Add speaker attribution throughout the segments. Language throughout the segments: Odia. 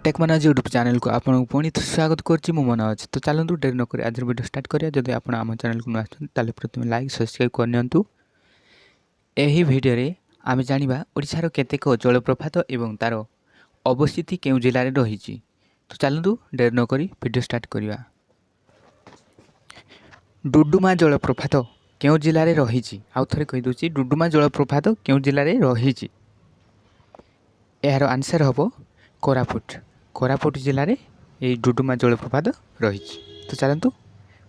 Speaker 1: ଟେକ୍ ମନୋଜ ୟୁଟ୍ୟୁବ୍ ଚ୍ୟାନେଲକୁ ଆପଣଙ୍କୁ ପୁଣି ଥରେ ସ୍ୱାଗତ କରୁଛି। ମୁଁ ମନୋଜ। ତ ଚାଲନ୍ତୁ, ଡେରି ନକରି ଆଜିର ଭିଡ଼ିଓ ଷ୍ଟାର୍ଟ କରିବା। ଯଦି ଆପଣ ଆମ ଚ୍ୟାନେଲକୁ ନୂଆ ଆସୁଛନ୍ତି, ତାହେଲେ ପ୍ରଥମେ ଲାଇକ୍, ସବସ୍କ୍ରାଇବ୍ କରିନିଅନ୍ତୁ। ଏହି ଭିଡ଼ିଓରେ ଆମେ ଜାଣିବା ଓଡ଼ିଶାର କେତେକ ଜଳପ୍ରପାତ ଏବଂ ତା'ର ଅବସ୍ଥିତି କେଉଁ ଜିଲ୍ଲାରେ ରହିଛି। ତ ଚାଲନ୍ତୁ, ଡେରି ନକରି ଭିଡ଼ିଓ ଷ୍ଟାର୍ଟ କରିବା। ଡୁଡୁମା ଜଳପ୍ରପାତ କେଉଁ ଜିଲ୍ଲାରେ ରହିଛି? ଆଉ ଥରେ କହିଦେଉଛି, ଡୁଡୁମା ଜଳପ୍ରପାତ କେଉଁ ଜିଲ୍ଲାରେ ରହିଛି? ଏହାର ଆନ୍ସର୍ ହେବ କୋରାପୁଟ। କୋରାପୁଟ ଜିଲ୍ଲାରେ ଏହି ଡୁଡୁମା ଜଳପ୍ରପାତ ରହିଛି। ତ ଚାଲନ୍ତୁ,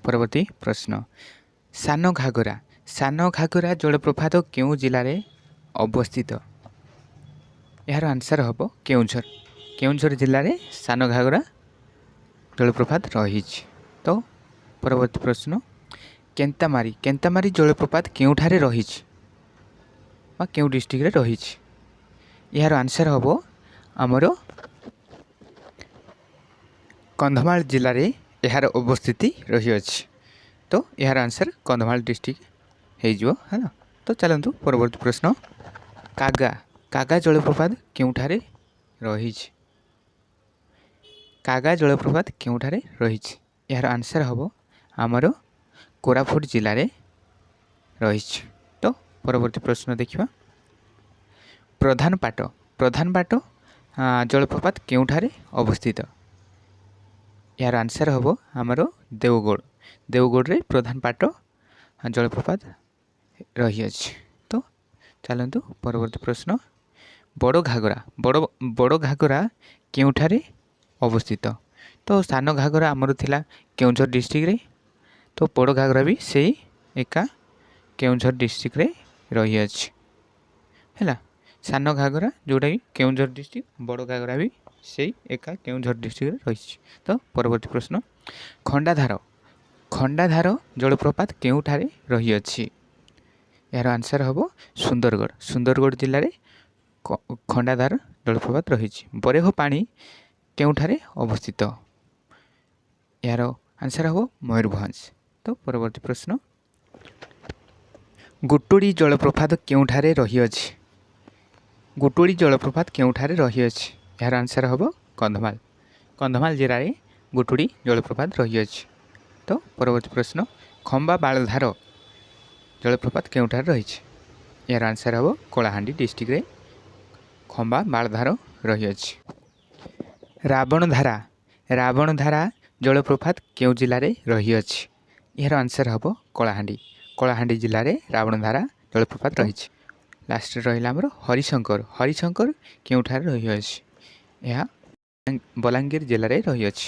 Speaker 1: ପରବର୍ତ୍ତୀ ପ୍ରଶ୍ନ। ସାନ ଘାଗରା, ସାନ ଘାଗରା ଜଳପ୍ରପାତ କେଉଁ ଜିଲ୍ଲାରେ ଅବସ୍ଥିତ? ଏହାର ଆନ୍ସର୍ ହେବ କେଉଁଝର। କେଉଁଝର ଜିଲ୍ଲାରେ ସାନ ଘାଗରା ଜଳପ୍ରପାତ ରହିଛି। ତ ପରବର୍ତ୍ତୀ ପ୍ରଶ୍ନ। କେନ୍ତାମାରି, କେନ୍ତାମାରି ଜଳପ୍ରପାତ କେଉଁଠାରେ ରହିଛି ବା କେଉଁ ଡିଷ୍ଟ୍ରିକ୍ଟରେ ରହିଛି? ଏହାର ଆନ୍ସର୍ ହେବ ଆମର କନ୍ଧମାଳ ଜିଲ୍ଲାରେ ଏହାର ଅବସ୍ଥିତି ରହିଅଛି। ତ ଏହାର ଆନ୍ସର୍ କନ୍ଧମାଳ ଡିଷ୍ଟ୍ରିକ୍ଟ ହେଇଯିବ, ହେଲା। ତ ଚାଲନ୍ତୁ, ପରବର୍ତ୍ତୀ ପ୍ରଶ୍ନ। କାଗା, କାଗା ଜଳପ୍ରପାତ କେଉଁଠାରେ ରହିଛି? କାଗା ଜଳପ୍ରପାତ କେଉଁଠାରେ ରହିଛି? ଏହାର ଆନ୍ସର୍ ହେବ ଆମର କୋରାପୁଟ ଜିଲ୍ଲାରେ ରହିଛି। ତ ପରବର୍ତ୍ତୀ ପ୍ରଶ୍ନ ଦେଖିବା। ପ୍ରଧାନପାଟ, ପ୍ରଧାନପାଟ ଜଳପ୍ରପାତ କେଉଁଠାରେ ଅବସ୍ଥିତ? ଏହାର ଆନ୍ସର୍ ହେବ ଆମର ଦେଓଗଡ଼। ଦେଓଗଡ଼ରେ ପ୍ରଧାନପାଟ ଜଳପ୍ରପାତ ରହିଅଛି। ତ ଚାଲନ୍ତୁ, ପରବର୍ତ୍ତୀ ପ୍ରଶ୍ନ। ବଡ଼ ଘାଗରା, ବଡ଼ ଘାଗରା କେଉଁଠାରେ ଅବସ୍ଥିତ? ତ ସାନ ଘାଗରା ଆମର ଥିଲା କେଉଁଝର ଡିଷ୍ଟ୍ରିକ୍ଟରେ, ତ ବଡ଼ ଘାଗରା ବି ସେଇ ଏକା କେଉଁଝର ଡିଷ୍ଟ୍ରିକ୍ଟରେ ରହିଅଛି, ହେଲା। ସାନ ଘାଗରା ଯେଉଁଟାକି କେଉଁଝର ଡିଷ୍ଟ୍ରିକ୍ଟ, ବଡ଼ ଘାଗରା ବି ସେଇ ଏକା କେଉଁଝର ଡିଷ୍ଟ୍ରିକ୍ଟରେ ରହିଛି। ତ ପରବର୍ତ୍ତୀ ପ୍ରଶ୍ନ। ଖଣ୍ଡାଧାର, ଖଣ୍ଡାଧାର ଜଳପ୍ରପାତ କେଉଁଠାରେ ରହିଅଛି? ଏହାର ଆନ୍ସର୍ ହେବ ସୁନ୍ଦରଗଡ଼। ସୁନ୍ଦରଗଡ଼ ଜିଲ୍ଲାରେ ଖଣ୍ଡାଧାର ଜଳପ୍ରପାତ ରହିଛି। ବରେହ ପାଣି କେଉଁଠାରେ ଅବସ୍ଥିତ? ଏହାର ଆନ୍ସର୍ ହେବ ମୟୂରଭଞ୍ଜ। ତ ପରବର୍ତ୍ତୀ ପ୍ରଶ୍ନ। ଗୁଟୁଡ଼ି ଜଳପ୍ରପାତ କେଉଁଠାରେ ରହିଅଛି? ଗୁଟୁଡ଼ି ଜଳପ୍ରପାତ କେଉଁଠାରେ ରହିଅଛି? ଏହାର ଆନ୍ସର୍ ହେବ କନ୍ଧମାଳ। କନ୍ଧମାଳ ଜିଲ୍ଲାରେ ଗୁଟୁଡ଼ି ଜଳପ୍ରପାତ ରହିଅଛି। ତ ପରବର୍ତ୍ତୀ ପ୍ରଶ୍ନ। ଖମ୍ବା ବାଳଧାର ଜଳପ୍ରପାତ କେଉଁଠାରେ ରହିଛି? ଏହାର ଆନ୍ସର୍ ହେବ କଳାହାଣ୍ଡି ଡିଷ୍ଟ୍ରିକ୍ଟରେ ଖମ୍ବା ବାଳଧାର ରହିଅଛି। ରାବଣଧାରା, ରାବଣଧାରା ଜଳପ୍ରପାତ କେଉଁ ଜିଲ୍ଲାରେ ରହିଅଛି? ଏହାର ଆନ୍ସର୍ ହେବ କଳାହାଣ୍ଡି। କଳାହାଣ୍ଡି ଜିଲ୍ଲାରେ ରାବଣଧାରା ଜଳପ୍ରପାତ ରହିଛି। ଲାଷ୍ଟରେ ରହିଲା ଆମର ହରିଶଙ୍କର। ହରିଶଙ୍କର କେଉଁଠାରେ ରହିଅଛି? ଏହା ବଲାଙ୍ଗୀର ଜିଲ୍ଲାରେ ରହିଅଛି।